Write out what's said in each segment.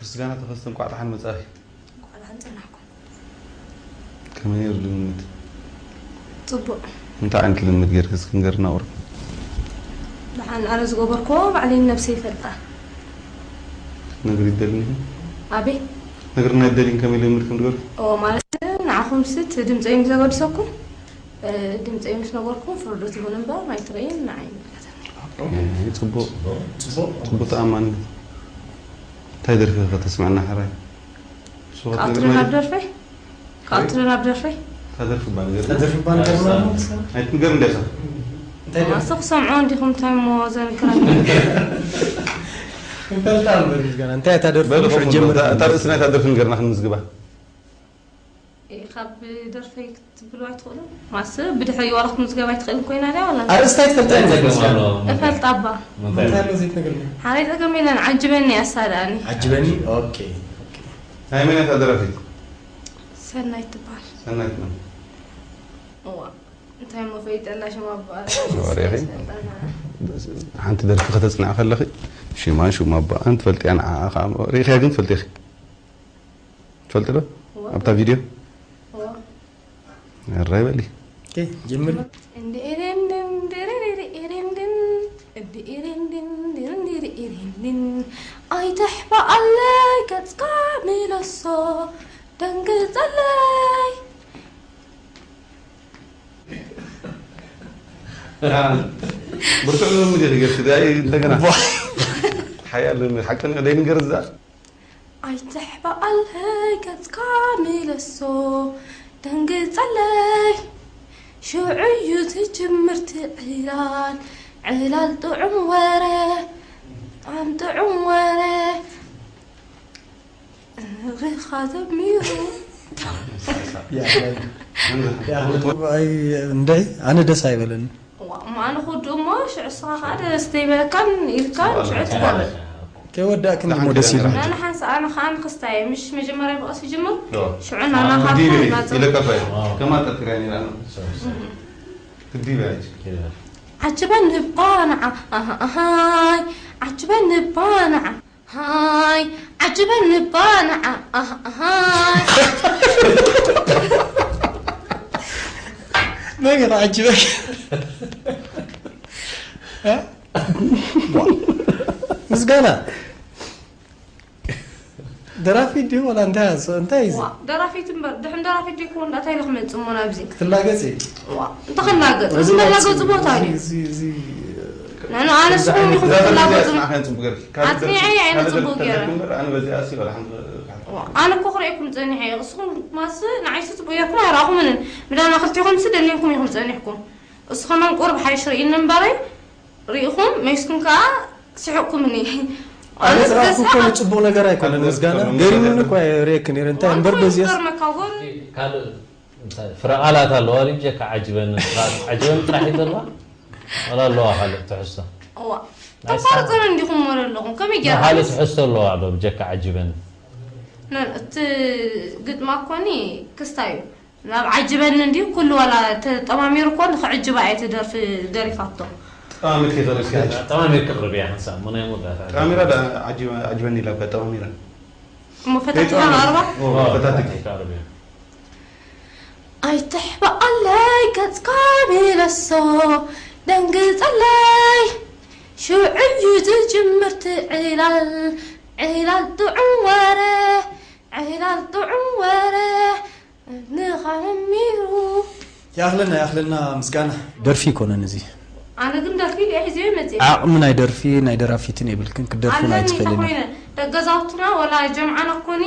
ምስጋና ተኸስተ፣ እንቋዕ ደሓን መጻእኺ። እንቋዕ ደሓን ጸናሕኩም። ከመይ ነይሩ ልምምድ? ጽቡቕ። እንታይ ዓይነት ልምምድ ጌርኪ እስኪ ንገርና ቁሩብ። ደሓን ኣነ ዝገበርክዎ ባዕለይ ንነብሰይ ይፈልጣ። ነግሪ ይደልኒ። ኣበይ? ነግርና ይደልኝ ከመይ ልምምድ ከም ትገብሪ? ኦ ማለት ንዓኹም ስት ድምፀይ ምስ ዘገድሰኩም ድምፀይ ምስ ነገርኩም ፍርዶ ትህቡኒ እምበር ኣይትረይን ንዓይ ይምልከተኒ። ጽቡቅ ጽቡቅ ተኣማኒ። እንታይ ደርፊ ከተስምዐና ሕራይ? ካብትሪ ናብ ደርፈይ ካብትሪ ናብ ደርፈይ ተደርፊ ባል ገርና ተደርፊ ባል ገርና ኣይትንገር እንዴታ እንታይ ደርፊ ማስቶ ክሰምዖ እንዲኹም እንታይ እሞ ዘንክራ እንፈልጣ እምበር ምስጋና እንታይ እታ ደርፊ በሉ ጀምር እታ ርእስና እታ ደርፊ ንገርና ክንምዝግባ ካብ ደርፈይ ክትብሉ ኣይትኽእሉ ማስ ብድሕሪ ዋላ ክትምዝገብ ኣይትኽእልን ኮይና ድያ ዋላ ኣርእስታ ኣይትፈልጣ እፈልጣ እባ እንታይ ኣሎ ዘይትነግርኒ ሓረይ ጸገም የለን ዓጅበኒ ኣሳድኣኒ ዓጅበኒ ኦኬ ናይ መን እያ ደራፊት ሰናይት ትበሃል ሰናይት ነው እዋ እንታይ እሞ ፈይጠላ ሽማ ወሬኺ ሓንቲ ደርፊ ከተጽንዓ ከለኺ ሽማን ሽማ ኣቦኣን ትፈልጥያ ንዓኣ ከዓ ሪኢኽያ ግን ትፈልጢ ኢኺ ትፈልጢ ዶ ኣብታ ቪድዮ ራይ በሊ ጀምሪ ኣይተሕባኣለይ ገጽካ ምለሶ ደንግጸለይ ብርቱዕ ልምምድ ኢኺ ጌርኪ ድኣ እንደገና ሓያል ልምምድ ሓቂ ንዕደይ ንገር እዛ ኣይትሕባኣለይ ገጽካ ምለሶ ደንግጸለይ ሽዑ እዩ ዝጅምር እቲ ዕላል ዕላል ጥዑም ወረ ጣዕም ጥዑም ወረ እግኻ ዘሚሩ እንደይ ኣነ ደስ ኣይበለኒ እሞ ኣነ ክወድኡ እሞ ሽዑ እስኻ ከዓ ደስ ዘይበለካን ኢልካ ሽዑ ትገብር ከይወዳእክን እሞ ደስ ኢሉ ኣነ ሓንሳ ኣነ ከዓ ንክስታይ ምሽ መጀመርያ ብቐስ ይጅምር ሽዑ ናናኻትኩም ይለቀፈ ከማ ጠርጥርያ ነራ ትዲበ ዓጅበን ንባ ንዓ ኣሃይ ዓጅበን ንባ ንዓ ሃይ ዓጅበን ንባ ንዓ ኣሃይ መን ይዓጅበክ ምስጋና ደራፊት ድዩ ወላ እንታይ እንታይ እዩ ደራፊት እምበር ድሕን ደራፊት ድዩ ክውን እንታይ ኢለ ክመጽእ እሞ ናብዚ ክትላገጽ እዩ እንተኽላገጽ እዚ መላገጹ ቦታ እዩ ንሕና ኣነ ስኹም ኢኹም ክትላገጹ ኣጽኒዐ ኣየ ንጽቡቅ ገይረ ኣነ እኮ ክርእየኩም ጸኒሐ እየ እስኹም ማስ ንዓይሲ ጽቡቅ ጌርኩም ኣይረኣኹምንን ምዳና ክልቲኹም ሲ ደሊንኩም ኢኹም ጸኒሕኩም እሱ ከማን ቁርብ ሓይሽ ርእይኒ እምበረይ ርኢኹም መይስኩም ከዓ ስሕቅኩምኒ ኣነ ስራሕኩም ኮነ ፅቡቅ ነገር ኣይኮነን ምስጋና ገሪሙኒ እኳ ሪእክ ነረ እንታይ እምበር በዚያስ ካልእ እንታይ ፍረ ቃላት ኣለዋ ድዩ ብጀካ ዓጅበኒ ፍረ ቃላት ዓጅበኒ ጥራሕ እዩ ዘለዋ ዋላ ኣለዋ ካልእ ትሕዝቶ እዋ ተቋርፀን እንዲኹም ወረ ኣለኹም ከመይ ጌርካ ካልእ ትሕዝቶ ኣለዋ ዶ ብጀካ ዓጅበኒ ነን እቲ ግጥማ ኮኒ ክስታ እዩ ናብ ዓጅበኒ እንድዩ ኩሉ ዋላ ተጠማሚሩ እኮ ንኽዕጅባ እየ ትደርፊ ደሪፋቶ ጠማሚርኪ ይኽእል እስኪ ሕጂ ጠማሚርኪ ቅርብያ ሓንሳብ እሞ ናይ መወዳእታ ጠማሚራ ዳ ዓጅበ- ዓጅበኒ ኢላ እኮ ጠማሚራ እሞ ፈታቲኻ ኣርባ ኦ፣ ፈታቲኪ ኣይትሕባኣለይ ገጽካ ሚለሶ ደንግጸለይ ሽዑ እዩ ዝጅምር ትዕላል ዕላል ጥዑም ወረ ዕላል ጥዑም ወረ ንኻመሚሩ ያኽለና ያኽለና ምስጋና ደርፊ ይኮነን እዚ ኣነ ግን ደርፊ ኢለ ሒዘዮ መፅእ ዓቕሚ ናይ ደርፊ ናይ ደራፊትን የብልክን ክትደርፍን ኣለኒ ኣይትኽእልን ተኮይነ ደገዛውትና ወላ ጀምዓና ኮኒ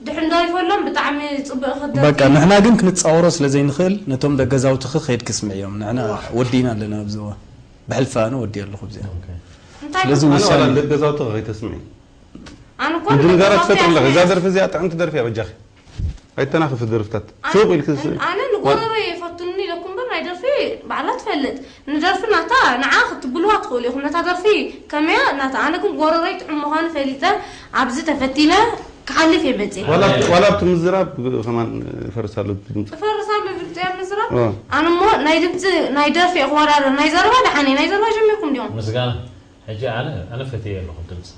ድሕን ደሪፈሎም ብጣዕሚ ፅቡቅ ክደርፊ በቃ ንሕና ግን ክንፃወሮ ስለ ዘይንኽእል ነቶም ደገዛውትኺ ከይድኪ ስምዕዮም ንሕና ወዲእና ኣለና ኣብዚ እዋን ብሕልፊ ኣነ ወዲእ ኣለኹ ኣብዚኣ እንታይ ስለዚ ኣነ ዋላ ውሳነ ደገዛውትኺ ከይተስምዒ ኣነ እኮ ንደገዛውቲ ክትፈጥሪ ኣለኺ እያ እዛ ደርፊ እዚኣ ጥዕምቲ ደርፊ እያ በጃኺ ኣይተናኽፊ ደርፍታት ሱቕ ኢልኪ ኣነ ንጎረሮ ይፈቱኒ ኢለኩም በር ናይ ደርፊ ባዕላ ትፈልጥ ንደርፊ ናታ ንዓ ክትብልዋ ትኽእሉ ኢኹም ነታ ደርፊ ከመያ ናታ ኣነ ግን ጎረሮይ ጥዑም ምዃኑ ፈሊጠ ኣብዚ ተፈቲነ ክሓልፍ እየ መፅየ ዋላ ኣብቲ ምዝራብ ከማን ፈርስ ኣሎ ድምፂ ፈርስ ኣሎ ድምፂ ኣብ ምዝራብ ኣነ እሞ ናይ ድምፂ ናይ ደርፊ እየ ክወዳደር ናይ ዘረባ ደሓን ናይ ዘረባ ጀሚርኩም ዲኹም ምስጋና ሕጂ ኣነ ኣነ ፈትየ ኣለኹ ድምፂ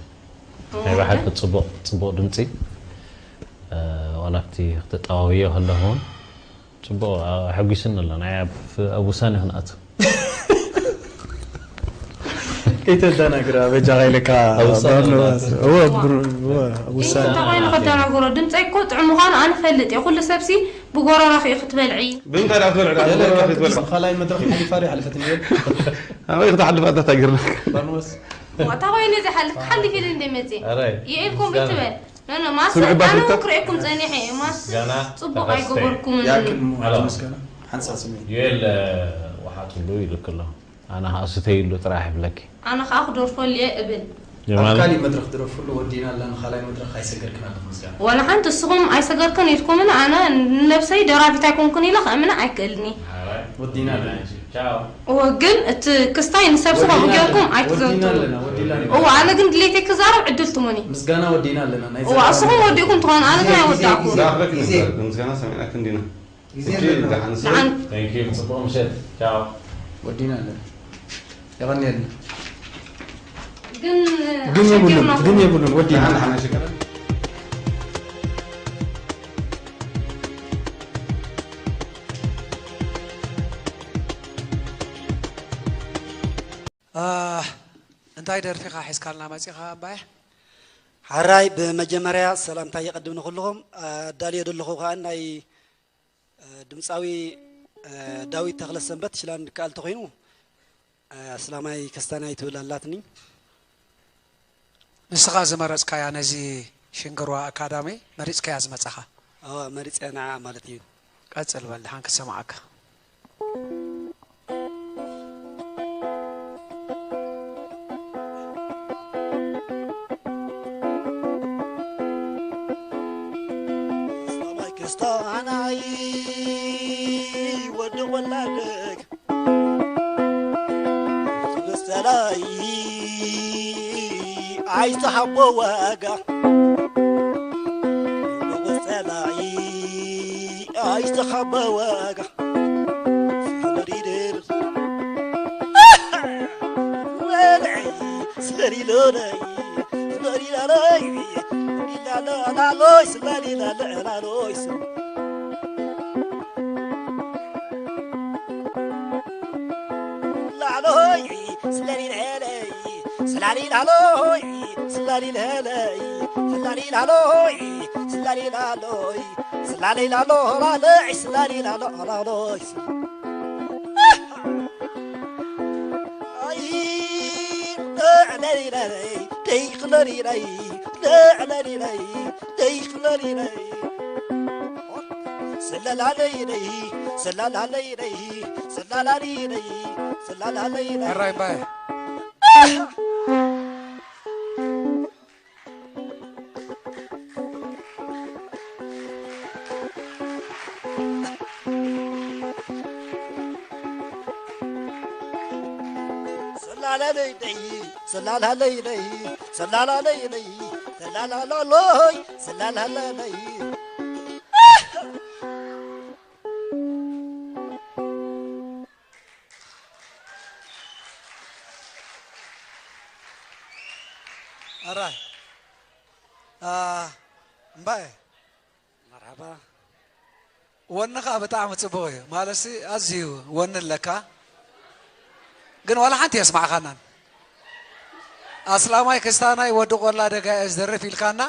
ናይ ብሓቂ ጽቡቕ፣ ጽቡቕ ድምጺ። እ፣ ዋላ ኣብቲ ክትጠዋውዮ ከለኹ እውን ጽቡቕ፣ እ፣ ኣሐጒስኒ ኣሎ። ናይ ኣብ፣ ኣብ ውሳኔ ክንኣቱ። ከይተደናግራ በጃኻ ኢለካ ኣብ ውሳኔ ባርኖባስ። ክንኣቱ። እወ፣ ብሩ-፣ እወ፣ ኣብ ውሳኔ። እንታይ ኮይኑ ከደናግሮ? ድምፀይ እኮ ጥዑም ምዃኑ ኣነ እፈልጥ እየ። ኩሉ ሰብሲ ብጎረሮኺ እዩ ክትበልዒ። ብምንታይ ደኣ ክትበልዕ ደኣ? ገለ ብጎረሮኺ ካብ ክትበልዕ። ካልኣይ መድረኽ ሓሊፋ ዶ ይሓለፈት እንድየ? ኣበይ ክትሓልፋ እታ ታገርና? ባርኖባስ። ዋታ ኮይኑ እዚ ሓልፍ፣ ክሓልፍ ኢለ እንደ መፅእ። ኣራይ። የኤልኩም ምስጋና። ብትበል። ኖ፣ ኖ፣ ማስ ስምዒ ኣነ ባትሪታት? እውን ክርእየኩም ጸኒሐ እየ። ማስ ምስጋና ጽቡቕ ተኸስተ። ኣይገበርኩምን። ያክል ሞ-፣ ኣሎ። ምስጋና ሓንሳብ ስምዒ። ዩኤል፣ እ፣ ወሓጥሉ ይልክ ኣሎ። ኣነ ኸኣ ስተይሉ ጥራሕ ይብለኪ። ኣነ ኸኣ ክደርፈሉ እየ እብል። ኣብ የማነ? ካሊእ መድረኽ ድረፍሉ ወዲና ኣለና፣ ካልኣይ መድረኽ ኣይሰገርክን ኣለኹ ምስጋና። ዋላ ሓንቲ እስኹም ኣይሰገርክን ኢልኩምኒ፣ ኣነ ንነብሰይ ደራፊት ኣይኮንኩን ኢለ ከእምና ኣይክእልኒ። ሓራይ። ወዲና ኣለና። ቻው። እወ፣ ግን እቲ ክስታይ ንሰብ ስኻ ወዲና ብጌርኩም ኣለና፣ ኣይትዘንቱ። ወዲና ኣለና፣ ወዲና ኣለና። እወ፣ ኣነ ግን ድሌተይ ክዛረብ ዕድል ትሙኒ። ምስጋና ወዲና ኣለና፣ ናይ እወ፣ ዘረባ እስኹም መድረኽ። ወዲእኩም ትኾኑ፣ ኣነ ግን ግዜ፣ ኣይወዳእኩን። ግዜ፣ ዛኽረክ ግዜ። ነበር፣ ምስጋና ሰሚዕናክ እንዲና። ግዜ እቺ ኣለና። ደሓን ስለ ደሓን። Thank you፣ ጽቡቕ ምሸት። ቻው። ወዲና ኣለና። የቐንየልና። ግን ግን የብሉን፣ ኣሸጊርናኹም። ግን የብሉን፣ ወዲና። ደሓን፣ ደሓን፣ ኣሸጊርና። አ፣ እንታይ ደርፊኻ ሒዝካልና መጺኻ ኣባየ? ሓራይ፣ ብመጀመርያ ሰላምታ የቐድም ንኹልኹም። ኣዳልዮ ዘለኹ ከኣ ናይ፣ እ፣ ድምጻዊ፣ እ፣ ዳዊት ተኽለሰንበት ሽላን ክኣል ተኾይኑ፣ እ፣ ኣስላማይ ከስታናይ ትብል ኣላትኒ። ንስኻ ዝመረጽካያ ነዚ ሽንግርዋ ኣካዳሚ መሪጽካያ ዝመጻኻ? ኣዋ፣ መሪጽያ ንዓ ማለት እዩ። ቀጽል በል፣ ደሓን ክሰምዓካ። ሰማይ ክስታናይ ወዲ ወላደግ ንጉስ ጸላኢ ኣይትሃቦ ዋጋ። ንጉስ ጸላኢ ኣይትሃቦ ዋጋ። ሰለሪድር ወለይ ሰሊሎለይ ሰሊላለይ ሊላላሎይ ሰሊላላሎይ ላሎይ ስለሊለለይ ስላሊላሎይ ስለሊለለይ ስላሊላሎይ ስለሊላሎይ ስላሊላሎ ላለይ ስላሊላሎ ላሎይ ኣይ ለሊለለይ ደይ ክለሊለይ ለዕለሊለይ ደይ ክለሊለይ ስለላለይለይ፣ ስለላለይለይ፣ ስለላለይለይ፣ ስለላለይለይ። ሕራይ እምባየ። ስላለለይለይ፣ ስላለለይለይ፣ ስላለለይለይ፣ ስላላለሎይ፣ ስላላለለይ። ኣራይ። አ፣ እምባየ። መርሓባ። ወንኻ ብጣዕሚ ጽቡቕ እዩ። ማለትሲ ኣዝዩ ወኒ ኣለካ። ግን ዋላ ሓንቲ የስማዕኻናን። ኣስላማይ ክስታናይ ወዲ ቆላ ደጋ እየ ዝደርፍ ኢልካና።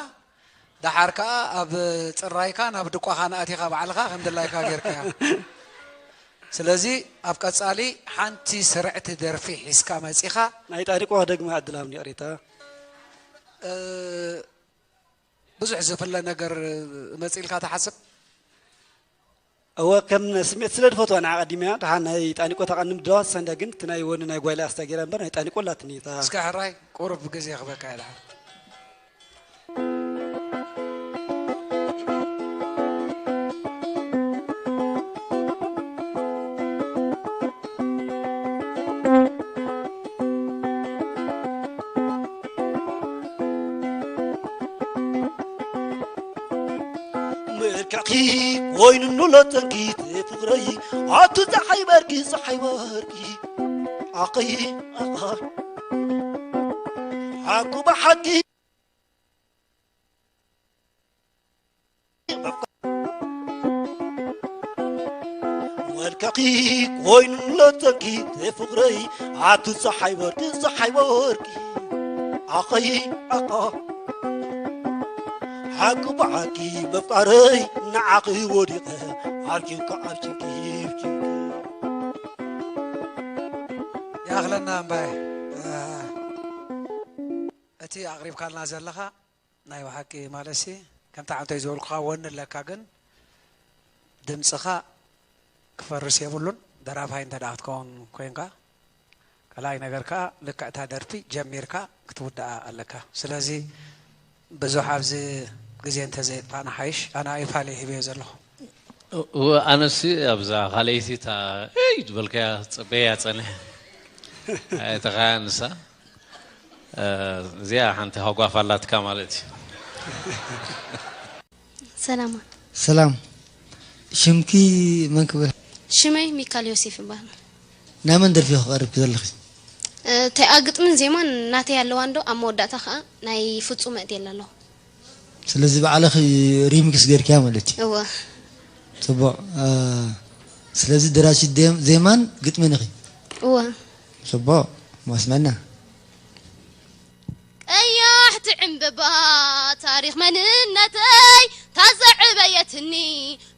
ደሓር ከኣ ኣብ ጽራይካን ኣብ ድቋኻን ኣቲኻ ባዕልኻ ከም ድላይካ ጌርካያ። ስለዚ ኣብ ቀጻሊ ሓንቲ ስርዕቲ ደርፊ ሒዝካ መጺኻ። ናይ ጣኒቆ ክደግማ ዕድል ሃብኒ ይቕሬታ። እ፣ ብዙሕ ዝፍለ ነገር መጺእልካ ትሓስብ? እወ፣ ከም ስምዒት ስለ ዝፈትዋ ንዓ ቀዲመያ። ደሓን ናይ ጣኒቆ ተቐንዲ ድዋ ሳንዳ ግን እቲ ናይ ወኒ ናይ ጓይላ ኣስታ ገይራ እምበር ናይ ጣኒቆ ኣላትኒ እታ። እስከ ሕራይ ቁሩብ ግዜ ክበካ እየ ደሓን። መልክዕኪ ኮይኑ ሎተንኪ ፍቕረይ ኣቱ ፀሓይ በርቂ ፀሓይ በርቂ ኣኸይ ኣኸ ሓቁ ብሓቂ ከኺ ኮይኑ ለተኪ ፍቕረይ ኣቱ ፀሓይ ወርቂ ፀሓይ ወርቂ ኣኸይ ኣኻ ሓቂ ብሓቂ በፍቃረይ ንዓኺ ወዲቐ ኣብ ጭንቂ ኣብ ጭንቂ ኣብ ጭንቂ ይኣኽለና እምባየ እቲ ኣቕሪብካልና ዘለኻ ናይ ብሓቂ ማለትሲ ከምቲ ዓንተይ ዝበልኩኻ ወኒ ኣለካ ግን ድምፅኻ ክፈርስ የብሉን ደራፋይ እንተ ደኣ ክትከውን ኮይንካ ካልኣይ ነገር ከዓ ልክዕ እታ ደርፊ ጀሚርካ ክትውድኣ ኣለካ ስለዚ ብዙሕ ኣብዚ ግዜ እንተዘየጥፋእና ሓይሽ ኣነ ኣይፋል እየ ሂበዮ ዘለኹ እወ ኣነሲ ኣብዛ ካልኣይቲ እታ እይ ዝበልካያ ፅበያ ፀንሐ ኣይተኻያ ንሳ እዚኣ ሓንቲ ሃጓፍ ኣላትካ ማለት እዩ ሰላማ ሰላም ሽምኪ መን ክብል ሽመይ ሚካል ዮሴፍ ይበሃል ናይ መን ደርፊ ክቐርብ ዘለኺ እቲኣ ግጥምን ዜማን ናተይ ኣለዋ እንዶ ኣብ መወዳእታ ከዓ ናይ ፍፁም መእትየላ ኣለኹ ስለዚ ባዕልኺ ሪሚክስ ገይርክያ ማለት እዩ እወ ፅቡቕ ስለዚ ደራሲት ዜማን ግጥምን ኢኺ እወ ፅቡቕ ማስመና ቀያሕቲ ዕምበባ ታሪኽ መንነተይ ታዘዕበየትኒ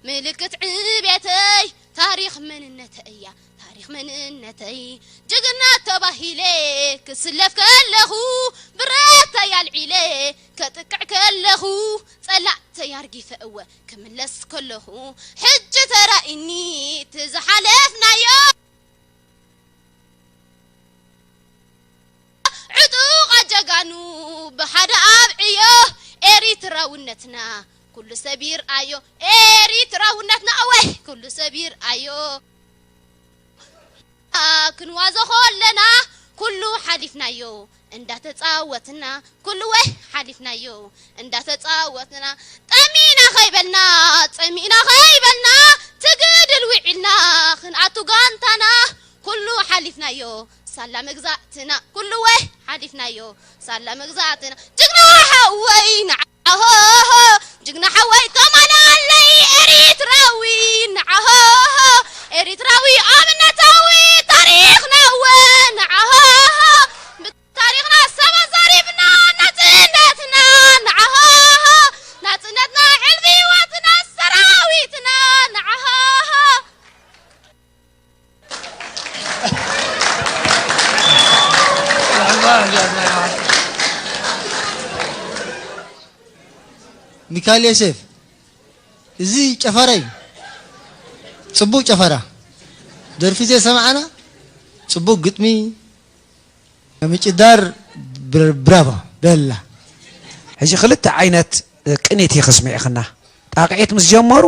ምልክት ዕቤተይ ታሪኽ መንነተይ እያ ታሪኽ መንነተይ ጅግና ተባሂለ ክስለፍ ከለኹ ብረተይ ኣልዒለ ከጥቅዕ ከለኹ ጸላእተይ ኣርጊፈ እወ ክምለስ ከለኹ ሕጂ ተራኢኒ እቲ ዝሓለፍናዮ ዕጡቓት ጀጋኑ ብሓደ ኣብዕዮ ኤሪትራውነትና ኩሉ ሰብ ይርኣዮ ኤሪትራውነትና እወ ኩሉ ሰብ ይርኣዮ ክንዋዞ ከለና ኩሉ ሓሊፍናዮ እንዳተጻወትና ኩሉ ወ ሓሊፍናዮ እንዳተጻወትና ጠሚና ከይበልና ጸሚእና ከይበልና ትግድል ውዒልና ክንኣቱ ጋንታና ኩሉ ሓሊፍናዮ ሳላ መግዛእትና ኩሉ ወ ሓሊፍናዮ ሳላ መግዛእትና ጅግና ሓወይ ንዓሆ ጅግና ሓወይ ተማላለይ ኤሪትራዊ ንዓሆ ኤሪትራዊ ኣብነታዊ ታሪኽና ወ ንዓሆ ታሪኽና ሰባ ዘሪብና ናጽነትና ንዓሆ ናጽነትና ዕልቢ ህይወትና ሰራዊትና ንዓሆ ሚካኤል ዮሴፍ እዚ ጨፈራ እዩ። ጽቡቅ ጨፈራ ደርፊ ዘይሰማዕና ጽቡቅ ግጥሚ ምጭዳር ብራቮ በላ። ሕጂ ክልተ ዓይነት ቅኒት እዩ ክስምዕኽና ጣቕዒት ምስ ጀመሩ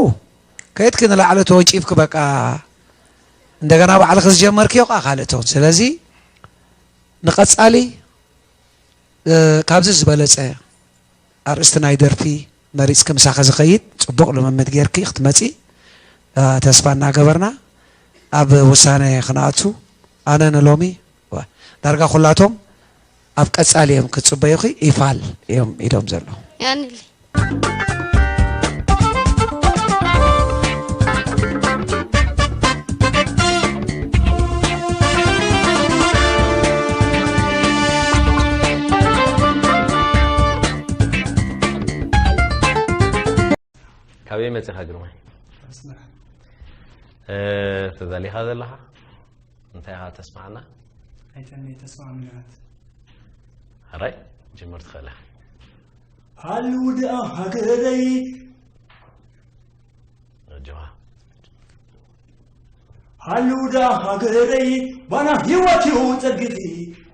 ከየትኪ ንላዕሊ ተወንጪፍኪ በቃ እንደገና ባዕልኺ ዝጀመርክዮ ከዓ ካልእ ትኹን ስለዚ ንቐፃሊ ካብዚ ዝበለፀ ኣርእስቲ ናይ ደርፊ መሪፅኪ ምሳኺ ዝኸይድ ፅቡቕ ልምምድ ጌርኪ ክትመፂ ተስፋ እናገበርና ኣብ ውሳነ ክንኣቱ ኣነ ንሎሚ ዳርጋ ኩላቶም ኣብ ቀፃሊ እዮም ክፅበዩኺ ይፋል እዮም ኢዶም ዘለዉ። ካበይ መፂኻ ግርማይ? ኣስመራ። ተዛሊኻ ዘለኻ? እንታይ ኢኻ ተስማዓና? ኣይተምኔ ተስፋ ኣሚናት። ሕራይ ጅምር ትኽእል ኢኻ። ሃልው ደኣ ሃገረይ ኣጆኻ። ሃልው ደኣ ሃገረይ ባና ህይወት እዩ ጸግኺ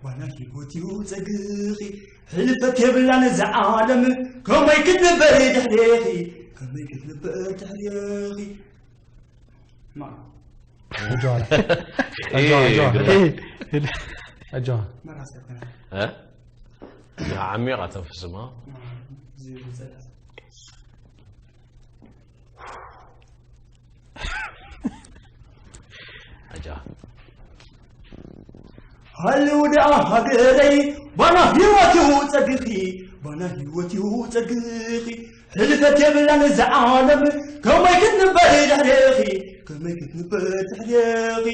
ባና ህይወት እዩ ጸግኺ ሕልፈት የብላን እዛ ዓለም ከመይ ክትንበር ድሕሬኺ ከመይ ክትንበር ድሕሬኺ ኣጆኻ ኣጆኻ ኣጆኻ ኣጆኻ ዓሚቕ ኣተንፍስማ ኣጆኻ ሃልው ደኣ ሃገረይ ባና ህይወት እዩ ጸግኺ ባና ህይወት እዩ ጸግኺ፣ ሕልፈት የብላን እዛ ዓለም። ከመይ ክትንበር ድሕሬኺ፣ ከመይ ክትንበር ድሕሬኺ?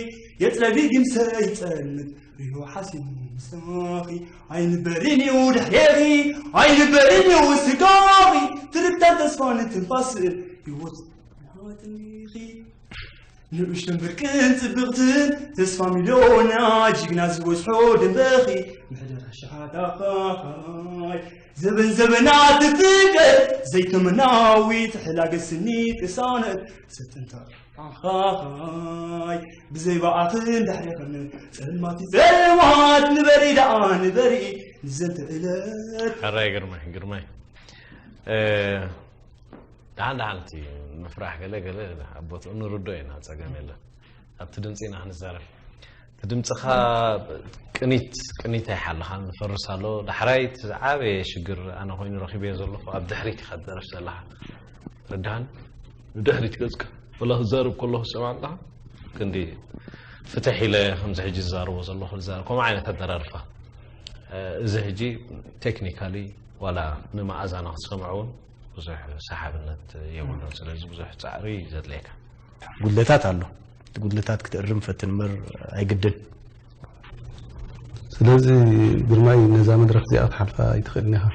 የጽለሊ ግን ሰይጸልምት ሪሁ ሓሲሙ ምሳኺ። ኣይንበርን እዩ ድሕሬኺ፣ ኣይንበርን እዩ ስጋኺ። ትርግታን ተስፋን ትንፋስ ህይወት ናወትኒኺ። ንእሽቶን ብርቅን ጽብቕትን ተስፋ ሚልዮና ጅግና ዝበዝሖ ደንበኺ። ምሕደራ ሸሓታኻይ ዘበን ዘበናት ፍቅር ዘይተመናዊ ተሕላገስኒ ቅሳነት ሰጥንታ ኣኻኻይ ብዘይ ብኣኽን ዳሕሬኽን ጸልማት ጸልማት ንበሪ ደኣ ንበሪ ንዘንተ ዕለት። ሕራይ ግርማይ ግርማይ። እ፣ ደሓን ደሓን እቲ ምፍራሕ ገለ ገለ ኣብ ቦትኡ ንርዶ ኢና፣ ጸገም የለን። ኣብቲ ድምፂ ኢና ክንዛረብ። እቲ ድምፅኻ ቅኒት ቅኒት ኣይሓለኻን፣ ዝፈርስ ኣሎ። ዳሕራይ እቲ ዝዓበየ ሽግር ኣነ ኮይኑ ረኺበዮ ዘለኹ ኣብ ድሕሪት ኢኻ ትደርፍ ዘለኻ። ርዳን ንድሕሪት ገፅካ ወላ ክዛረብ ከለኹ ዝሰማዕ ኣለኻ። ክንዲ ፍትሕ ኢለ ከምዚ ሕጂ ዝዛረቦ ዘለኹ ዝዛረብ ከምኡ ዓይነት ኣደራርፋ። እ፣ እዚ ሕጂ ቴክኒካሊ ዋላ ንመኣዛና ክትሰምዖ እውን ብዙሕ ሰሓብነት የብሉን። ስለዚ ብዙሕ ጻዕሪ እዩ ዘድልየካ። ጉድለታት ኣሎ። እቲ ጉድለታት ክትእርም ፈትን እምበር ኣይግድን። ስለዚ ግርማይ ነዛ መድረኽ እዚኣ ክትሓልፋ ኣይትኽእልን ኢኻ።